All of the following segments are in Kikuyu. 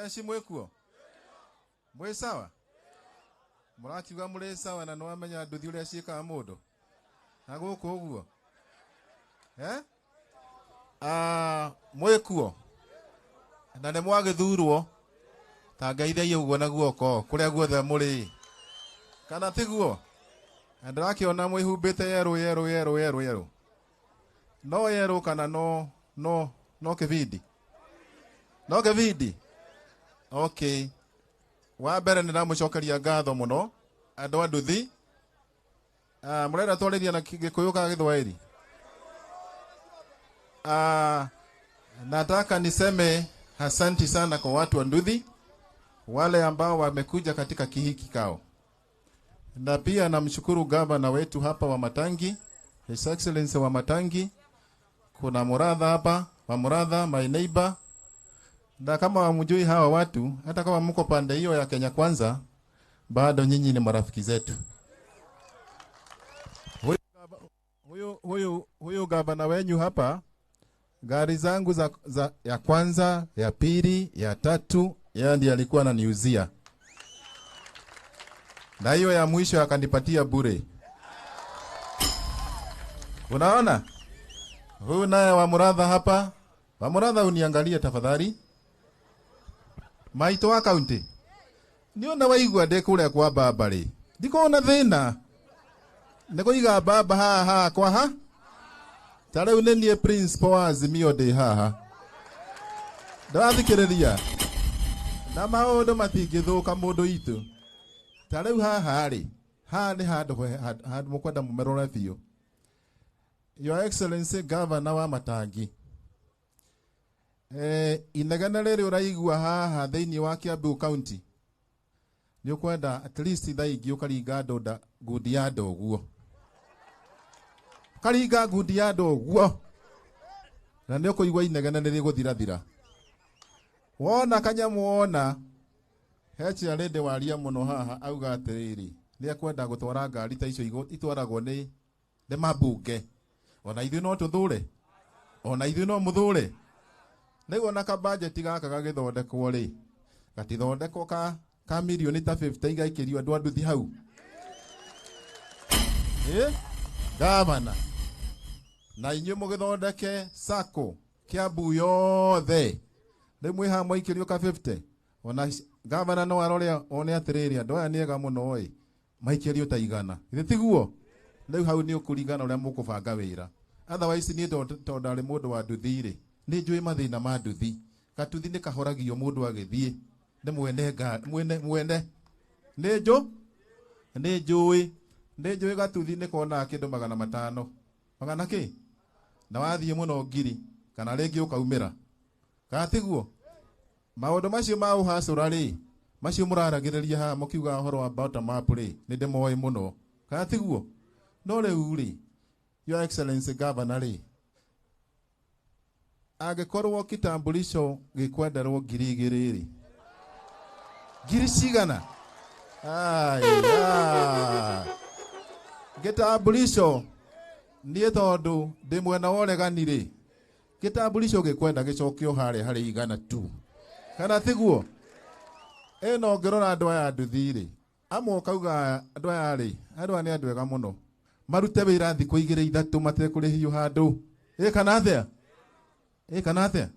Jeshi mwĩkuo? Mwĩ sawa? Mũrakiuga mũrĩ sawa na nĩwamenya nduthi ũrĩa ciĩkaga mũndũ na gũkũ ũguo, eh? Ah, mwĩkuo na nĩ mwagĩthurwo ta ngeithagia ũguo na guoko kũrĩa guothe mũrĩ, kana tiguo? Na ndĩrakĩona mwĩhumbĩte yerũ yerũ yerũ yerũ yerũ, no yerũ kana no no no kĩbindi, no kĩbindi. Okay, wa mbere nĩ ndamũcokeria ngatho mũno andũ a nduthi. Ah, mũrenda twarĩria na Gĩkũyũ kana Gĩthwaĩri? Ah, nataka niseme asanti sana kwa watu wa Nduthi wale ambao wamekuja katika hiki kikao, na pia namshukuru gavana wetu hapa wa Matangi, His Excellency wa Matangi. Kuna Muratha hapa wa Muratha, my neighbor. Na kama wamjui hawa watu, hata kama mko pande hiyo ya Kenya Kwanza, bado nyinyi ni marafiki zetu. Huyu, huyu, huyu, huyu gavana wenyu hapa, gari zangu za ya kwanza, ya pili, ya tatu, yeye ndiye alikuwa ananiuzia, na hiyo ya mwisho akanipatia bure. Unaona, huyu naye wa Muratha hapa, wa Muratha uniangalie tafadhali, maitũ wa kaunti niona waigua ndĩ kũrĩa kwa baba rĩ, ndikoragwo na thĩna nĩ kũiga baba haha hakwa ha ta rĩu nĩ niĩ principal wa Azimio ndĩ haha ndĩrathikĩrĩria na maũndũ matingĩthũka mũndũ itũ. Ta rĩu haha rĩ, haha nĩ handũ handũ mũkwenda mũmerore biũ. Your Excellency Governor wa Matangi, inegene rĩrĩ ũraigua haha thĩinĩ wa Kiambu County, nĩ ũkwenda at least thaa ingĩ ũkaringa ndũnda ngundi ya andũ ũguo, ũkaringa ngundi ya andũ ũguo, na nĩ ũkũigua inegene nĩ rĩgũthirathira. Wona kanyamũ, wona he chairlady waria mũno haha auga atĩrĩrĩ, nĩ ekwenda gũtwara ngari ta icio itwaragwo nĩ mabunge. Ona ithuĩ no tũthure, ona ithuĩ no mũthure. Rĩu ona kabajeti gaka gagĩthondekwo rĩ, gatithondekwo ka mirioni ta 50 igaikĩrio andũ a nduthi hau. Gavana na inyuĩ mũgĩthondeke sacco Kiambu yothe, rĩu mwĩ haha mwaikĩrio ka 50, ona gavana no arore one atĩrĩrĩ, andũ aya nĩ ega mũno ĩ, maikĩrio ta 100, githĩ tiguo? Rĩu hau nĩ ũkũringana ũrĩa mũkũbanga wĩra. Otherwise niĩ tondũ ndarĩ mũndũ wa nduthi rĩ, nĩ njũĩ mathĩna ma nduthi. Gatuthi nĩ kahoragio mũndũ agĩthiĩ nĩ mwene ngari, mwene mwene nĩ njũ nĩ njũĩ nĩ njũĩ gatuthi nĩ konaga kĩndũ 500 magana kĩ na wathiĩ mũno 1000 kana rĩngĩ ũkaumĩra, kana tiguo? Maũndũ macio ma ũhacũra rĩ, macio mũraragĩrĩria haha mũkiuga ũhoro wa bottom up rĩ, nĩ ndĩmoĩ mũno, kana tiguo? No rĩu rĩ, Your Excellency Governor rĩ, angĩkorwo kitambulisho gĩkwenderwo 2000 rĩ, ngiri cigana? Aya, kitambulisho niĩ tondũ ndĩ mwena wa ũregani rĩ, kitambulisho gĩkwenda gĩcokio harĩa harĩ 100 tu, kana tiguo? Ĩno ngĩrora andũ aya nduthi rĩ, amwe ũkauga andũ aya rĩ, andũ aya nĩ andũ ega mũno, marute wĩra thikũ igĩrĩ ithatũ matekũrĩhio handũ ĩ, kana atĩa? Ĩ, kana atĩa?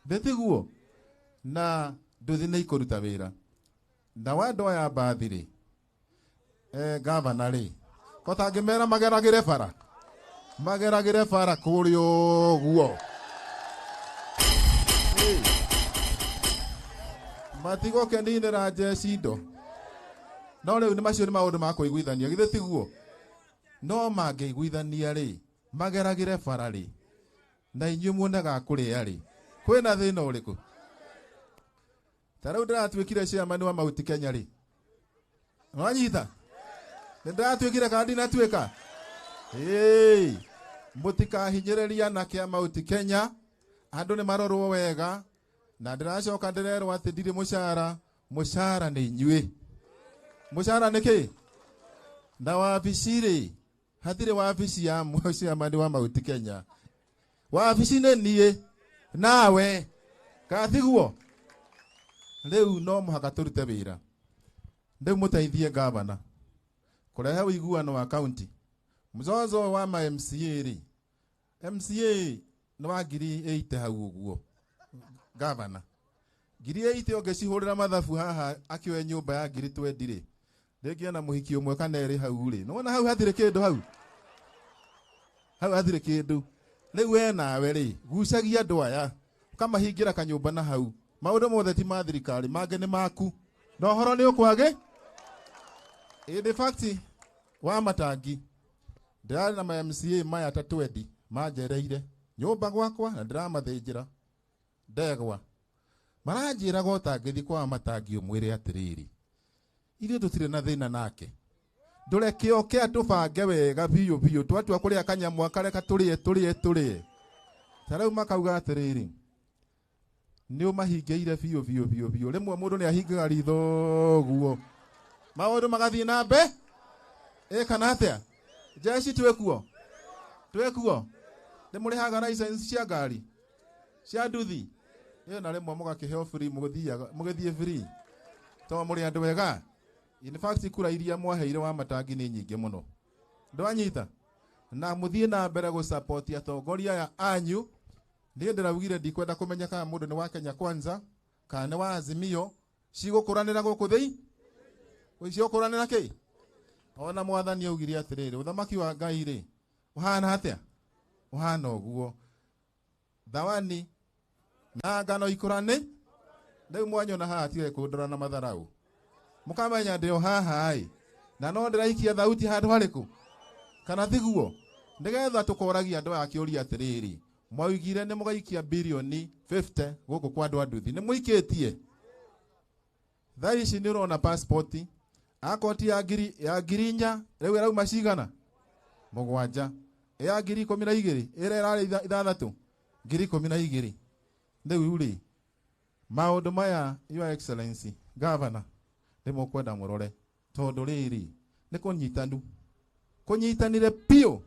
Thĩ tiguo? Na nduthi nĩ ikũruta wĩra na wa andũ aya mbathi rĩ, gavana rĩ, ko tangĩmera mageragĩre bara, mageragĩre bara kũrĩa ũguo, matigũkeninĩra njeci indo. No rĩu nĩ macio nĩ maũndũ ma kũiguithania, githĩ tiguo? No mangĩiguithania rĩ, mageragĩre bara rĩ, na inyuĩ muonaga kũrĩa rĩ, kwĩna thĩna ũrĩkũ? Ta rĩu ndĩratuĩkire chairman wa Mount Kenya rĩ, wanyita nĩ ndĩratuĩkire kana ndinatuĩka? Ĩĩ, mũtikahinyĩrĩria anake a Mount Kenya, andũ nĩ marorwo wega. Na ndĩracoka ndĩrerwo atĩ ndirĩ mũcara, mũcara nĩ inyuĩ, mũcara nĩ kĩ? Na wabici rĩ, hatirĩ wabici ya chairman wa Mount Kenya, wabici nĩ niĩ nawe, kana tiguo? Rĩu no mũhaka tũrute wĩra. Rĩu mũteithie gavana kũrehe ũiguano wa county. Mzozo wa ma MCA rĩ, MCA nĩ wa 80,000 hau ũguo gavana. 80,000 ũngĩcihũrĩra mathabu haha akĩoe nyũmba ya 20,000 rĩ, rĩngĩ ena mũhiki ũmwe kana erĩ hau rĩ, nĩwona hau hatirĩ kĩndũ hau. Hau hatirĩ kĩndũ. Rĩu we nawe rĩ, gucagia andũ aya, ũkamahingĩra kanyũmba na hau. Maũndũ mothe ti ma thirikari, mangĩ nĩ maku. Na ũhoro nĩ ũkwagĩ? In fact, wa matangi, ndĩrarĩ na ma MCA maya ta 20 manjereire nyũmba gwakwa na ndĩramathĩnjĩra ndegwa. Maranjĩraga ũtangĩthiĩ kwa matangi ũmwĩre atĩrĩrĩ, ithuĩ tũtirĩ na thĩna nake. Ndũreke oke atũbange wega biũ biũ, twatua kũrĩa kanyamũ akareka tũrĩe tũrĩe tũrĩe. Ta rĩu makauga atĩrĩrĩ, nĩ ũmahingĩire biũ biũ biũ biũ. Rĩmwe mũndũ nĩ ahingaga ritho ũguo, maũndũ magathiĩ na mbe. Ĩ kana atĩa? Jeshi twĩkuo? Twĩkuo? Nĩ mũrĩhaga license cia ngari? Cia nduthi? Ĩyo na rĩmwe mũgakĩheo free, mũgĩthiaga, mũgĩthiĩ free. To mũrĩ andũ ega? In fact, kura iria mwaheire wa matangi nĩ nyingĩ mũno. Ndwanyita? Na mũthiĩ na mbere gũ-support atongoria aya anyu. Niĩ ndĩraugire ndikwenda kũmenya kana mũndũ nĩ wa Kenya Kwanza kana nĩ wa Azimio, cigũkũranĩra gũkũ thĩi? Cigũkũranĩra kĩ? Ona mwathani augire atĩrĩrĩ, ũthamaki wa Ngai rĩ, ũhana atĩa? Ũhana ũguo. Thawani na ngano ikũrane. Rĩu mwanyona haha tigai kũndora na matharau. Mũkamenya ndĩ o haha ĩ, na no ndĩraikia thauti handũ harĩkũ? Kana tiguo? Nĩgetha tũkoragia andũ aya kĩũria atĩrĩrĩ, mwaugire nĩ mũgaikia birioni 50 gũkũ kwa andũ a nduthi, nĩ mũikĩtie? Thaa ici nĩ ũrona passport akoti ya 4,000 rĩu ĩrauma cigana? 7. Ya 12,000 ĩrĩa ĩrarĩ 6, 12,000. Rĩu rĩ, maũndũ maya Your Excellency Governor nĩ mũkwenda mũrore, tondũ rĩrĩ nĩ kũnyitanu, kũnyitanire biũ,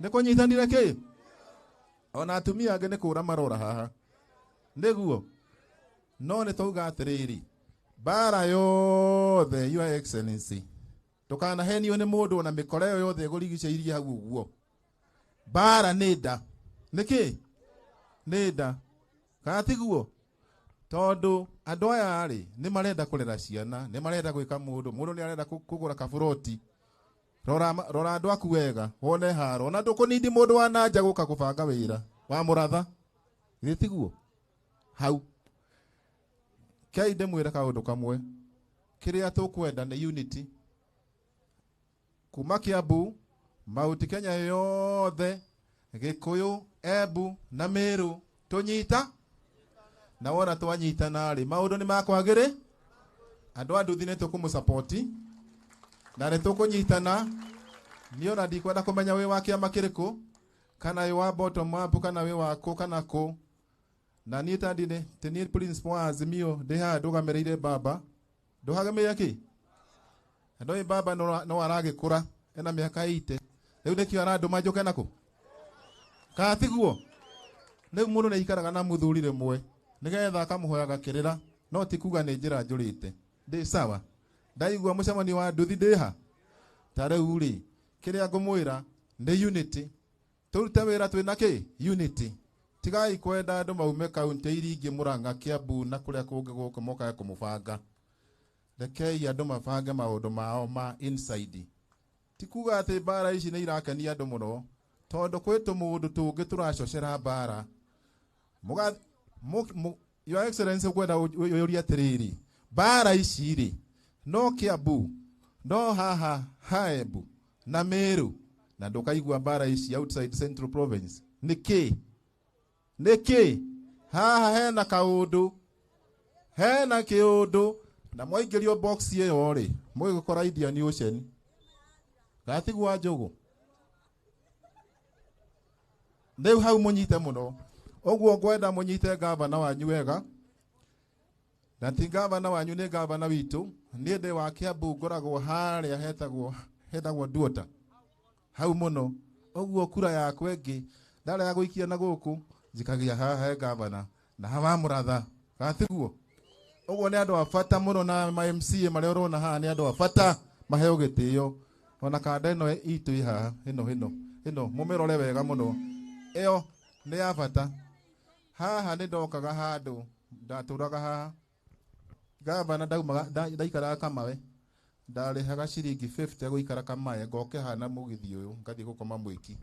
nĩ kũnyitanire kĩ? Ona atumia angĩ nĩ kũra marora haha, nĩguo. No nĩ twauga atĩrĩrĩ, mbara yothe Your Excellency, ndũkanahenio nĩ mũndũ ona mĩkora ĩyo yothe ĩgũrigicĩirie hau ũguo. Mbara nĩ nda. Nĩkĩ? Nĩ nda. Kana tiguo? Tondũ andũ aya rĩ, nĩ marenda kũrera ciana, nĩ marenda gwĩka mũndũ, mũndũ nĩ arenda kũgũra kaburoti. Rora andũ aku wega, wone haro. Ona ndũkũnindi mũndũ wa nanja gũka kũbanga wĩra wa mũratha. Githĩ tiguo? Hau. Kei ndĩmwĩre kaũndũ kamwe. Kĩrĩa tũkwenda nĩ unity. Kuma Kiambu, Mount Kenya yothe, Gĩkũyũ, Embu na Meru tũnyita. Na wona twanyitana rĩ, maũndũ nĩ makwagĩrĩ. Andũ a nduthi nĩ tũkũmũsupport na nĩ tũkũnyitana. Niĩ ona ndikwenda kũmenya wĩ wa kĩama kĩrĩkũ, kana wĩ wa bottom up, kana wĩ wa kũ kana kũ. Na niĩ ta ndĩ ti niĩ principal wa Azimio, ndĩ haha ndũgamĩrĩire baba. Ndũhagamĩrĩire kĩ? Ndũĩ baba no aragĩkũra, ena mĩaka 80. Rĩu nĩkĩo arandũma njũke nakũ? Kana tiguo? Rĩu mũndũ nĩ aikaraga na mũthuri rĩmwe nĩgetha akamũhoyaga kĩrĩra, no ti kuga nĩ njĩra njũrĩte. Ndĩ sawa? Ndaigua mũcemanio wa nduthi ndĩ ha? Ta rĩu rĩ, kĩrĩa ngũmwĩra nĩ unity. Tũrute wĩra twĩna kĩ? Unity. Tigai kwenda andũ maume kaunti iria ingĩ, Murang'a, Kiambu na kũrĩa kũngĩ gũkũ mokaga kũmũbanga. Rekei andũ mabange maũndũ mao ma inside. Ti kuga atĩ mbara ici nĩ irakenia andũ mũno, tondũ kwĩ tũmũndũ tũngĩ tũracocera mbara. Your Excellency, ngwenda ũyũrie atĩrĩrĩ, mbara ici rĩ, no Kiambu, no haha Haembu na Meru, na ndũkaigua mbara ici outside Central Province. Nĩkĩ? Nĩkĩ? Haha hena kaũndũ, hena kĩũndũ, na mwaingĩrio box ĩyo rĩ, mũgĩgũkora Indian Ocean. Gatigwa njũgũ. Rĩu hau mũnyite mũno. Ũguo ngwenda mũnyite gavana wanyu wega. Na ti gavana wanyu, nĩ gavana witũ. Niĩ ndĩ wa Kiambu, ngoragwo harĩa hetagwo Nduota. Hau mũno. Ũguo kura yakwa ĩngĩ ndarega gũikia na gũkũ, njikagia haha he gavana na hawa mũratha. Gatiguo? Ũguo nĩ andũ a bata mũno na ma MCA marĩa ũrona haha nĩ andũ a bata maheo gĩtĩo. Ona kanda ĩno itũ ĩ haha ĩno ĩno ĩno mũmĩrore wega mũno, ĩyo nĩ ya bata. Haha nĩ ndokaga handũ ndatũraga haha gavana ndaumaga ndaikaraga Kamawe, ndarĩhaga ciringi 50 gũikara Kamawe, ngoke haha na mũgithi ũyũ ngathiĩ gũkoma Mwĩki.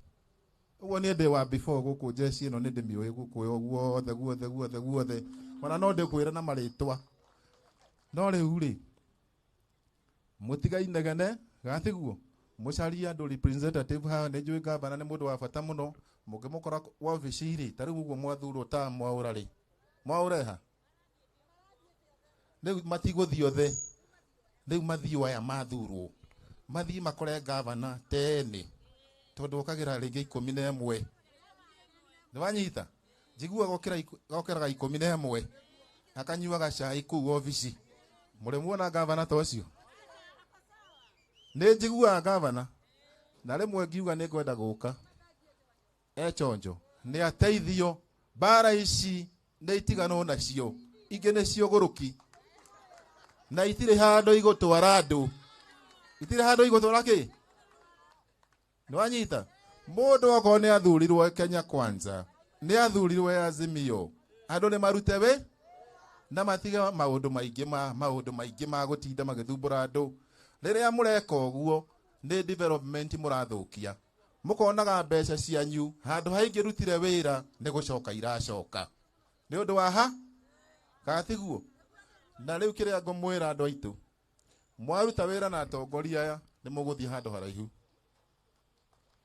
Ũguo niĩ ndĩ wa before gũkũ jeshi ĩno nĩ ndĩmĩũĩ gũkũ guothe guothe guothe guothe, ona no ndĩkwĩre na marĩtwa. No rĩu rĩ mũtigainegene gatiguo mũcarie andũ representative haha. Nĩ njũĩ gavana nĩ mũndũ wa bata mũno, mũngĩmũkora wabici rĩ, ta rĩu ũguo mwathurwo ta mwaũra rĩ, mwaũreha rĩu matigũthiĩ othe, rĩu mathiĩ aya mathurwo mathiĩ makore gavana tene, tondũ okagĩra rĩngĩ 11. Nĩ wanyita? Njiguaga okĩraga 11 akanyuaga cai kũu obici. Mũrĩ muona gavana ta ũcio? Nĩ njiguaga gavana na rĩmwe ngiuga nĩ ngwenda gũka echonjo nĩ ateithio. Mbara ici nĩ itiganwo nacio, ingĩ nĩ ciũgũrũki na itirĩ handũ igũtwara andũ, itirĩ handũ igũtwara kĩ. Nĩ wanyita? Mũndũ okorwo nĩ athurirwo Kenya Kwanza, nĩ athurirwo Azimio, andũ nĩ marute wĩ na matige maũndũ maingĩ ma maũndũ maingĩ ma gũtinda magĩthumbũra andũ. Rĩrĩa mũreka ũguo nĩ development mũrathũkia, mũkonaga mbeca cianyu handũ haingĩrutire wĩra nĩ gũcoka iracoka nĩ ũndũ wa ha gatiguo. Na rĩu kĩrĩa ngũmwĩra andũ aitũ, mwaruta wĩra na atongoria aya nĩ mũgũthiĩ handũ haraihu,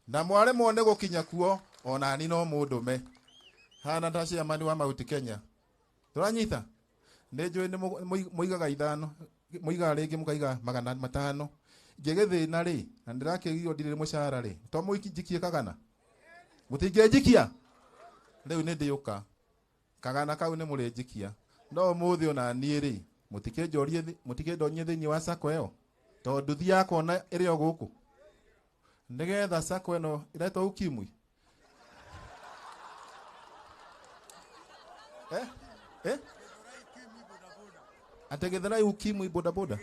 na mwaremwo nĩ gũkinya kuo onani no mũndũme hana ta chairman wa Mount Kenya. Tũranyita? Nĩ njũĩ nĩ mũigaga 5, mũigaga rĩngĩ mũkaiga 500. Ngĩgĩthĩna rĩ, na ndĩrakĩgio ndirĩ mũcara rĩ, to mũinjikie kagana? Mũtingĩnjikia? Rĩu nĩ ndĩũka kagana kau nĩ mũrĩnjikia. No ũmũthĩ ona niĩ rĩ, mũtikĩndonyie thĩinĩ wa sacco ĩyo, tondũ thiaga kuona ĩrĩ o gũkũ, nĩgetha sacco ĩno ĩretwo ukimwi. Ate Githurai ukimwi bodaboda.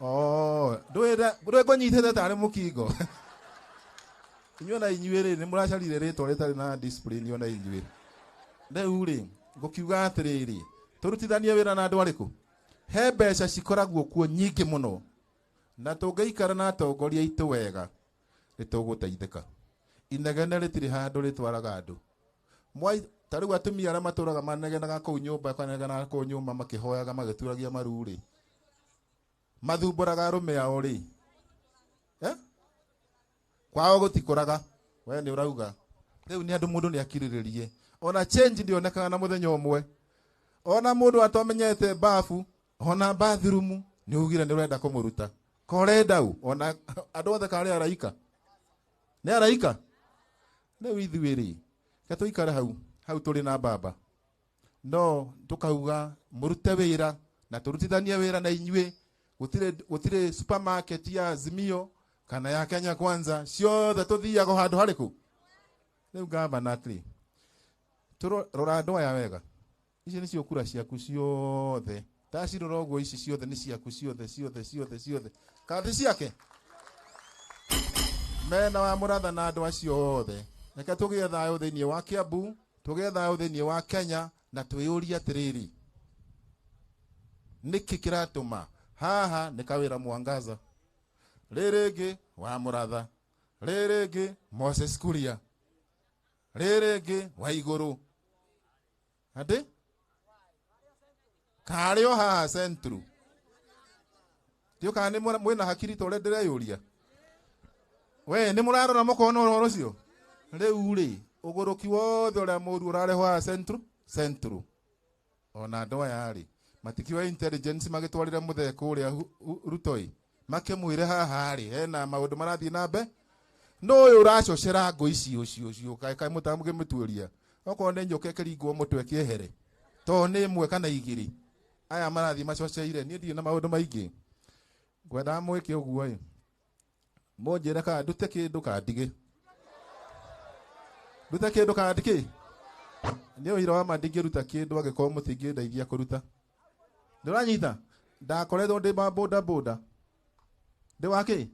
Oh, ndũĩ ngũnyitĩte tarĩ mũkingo. Inyuĩ na inyuĩ rĩ, nĩ mũracarire rĩtwa rĩtarĩ na discipline ona inyuĩ. Rĩu rĩ, ngũkiuga atĩrĩrĩ, tũrutithanie wĩra na andũ arĩkũ? He mbeca cikoragwo kuo nyingĩ mũno, na tũngĩikara na atongoria aitũ wega nĩ tũgũteithĩka. Inegene rĩtirĩ handũ rĩtwaraga andũ. Ta rĩu atumia arĩa matũraga manegenaga kũu nyũmba, manegenaga kũu nyũmba makĩhoyaga magĩturagia maru rĩ, mathumbũraga arũme ao rĩ, Kwao gũtikũraga. We nĩ ũrauga rĩu nĩ andũ mũndũ nĩ akirĩrĩrie. Ona change ndĩonekaga na mũthenya ũmwe. Ona mũndũ atomenyete bafu ona bathroom nĩ ugire nĩ ũrenda kũmũruta korenda u, ona andũ othe karĩ araika nĩ araika. Rĩu ithuĩ rĩ, reke tũikare hau hau tũrĩ na baba, no tũkauga mũrute wĩra na tũrutithanie wĩra na inyuĩ. Gũtirĩ supermarket ya Azimio kana ya Kenya Kwanza, ciothe tũthiaga handũ harĩkũ. Rĩu gavana atĩrĩ, rora andũ aya wega, ici nĩcio kura ciaku ciothe, ndacirora ũguo ici ciothe nĩ ciaku ciothe ciothe ciothe ciothe, kana ti ciake? Mena wa Mũratha na andũ acio othe, reke tũgĩe thayũ thĩinĩ wa Kiambu, tũgĩe thayũ thĩinĩ wa Kenya, na twĩyũrie atĩrĩrĩ, nĩkĩ kĩratũma haha nĩ Kawĩra Mwangaza, rĩrĩ rĩngĩ wa Mũratha, rĩrĩ rĩngĩ Moses Kuria, rĩrĩ rĩngĩ wa Igũrũ, atĩ karĩ o haha Central. Ndiũ kana nĩ mwĩna hakiri ta ũrĩa ndĩreyũria. We nĩ mũrarora mũkona ũhoro ũcio? Rĩu rĩ, ũgũrũki wothe ũrĩa mũru ũrarehwo haha Central, Central. Ona andũ aya rĩ, matikĩoe intelligence magĩtwarĩre mũthee kũrĩa Ruto ĩ, makĩmwĩre haha rĩ, hena maũndũ marathiĩ na mbere. No ũyũ ũracocera ngũ ici ũcio ũcio, kaĩ kaĩ mũtamũkĩmũtuĩria. Okorwo nĩ nyoka ĩkĩringwo mũtwe kĩehere, to nĩ ĩmwe kana igĩrĩ. Aya marathiĩ macoceire, niĩ ndirĩ na maũndũ maingĩ. Ngwendaga mwĩke ũguo ĩ, mũnjĩre kana ndute kĩndũ kana ndige. Ndute kĩndũ kana ndikĩ? Nĩ ũira wa ma ndingĩruta kĩndũ angĩkorwo mũtingĩndeithia kũruta. Ndũranyita? Ndakoretwo ndĩ ma boda boda. Ndĩ wa kĩ?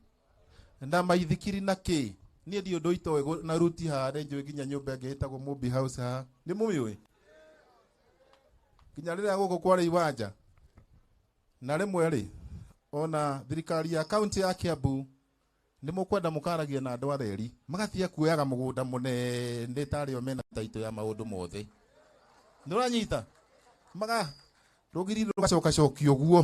Na maithikiri na kĩ? Niĩ ndi ũndũ itoĩ na ruti haha nĩ njũĩ nginya nyũmba ĩngĩ ĩtagwo Mobi House haha. Nĩ mũmĩũĩ? Nginya rĩrĩa gũkũ kwarĩ iwanja. Na rĩmwe rĩ, ona thirikari ya kaunti ya Kiambu nĩ mũkwenda mũkaragia na andũ a reri magatia kuoyaga mũgũnda mũnene tarĩ o mena taito ya maũndũ mothe. Nĩ ũranyita? Maga rũgiri rũgacokacokio guo.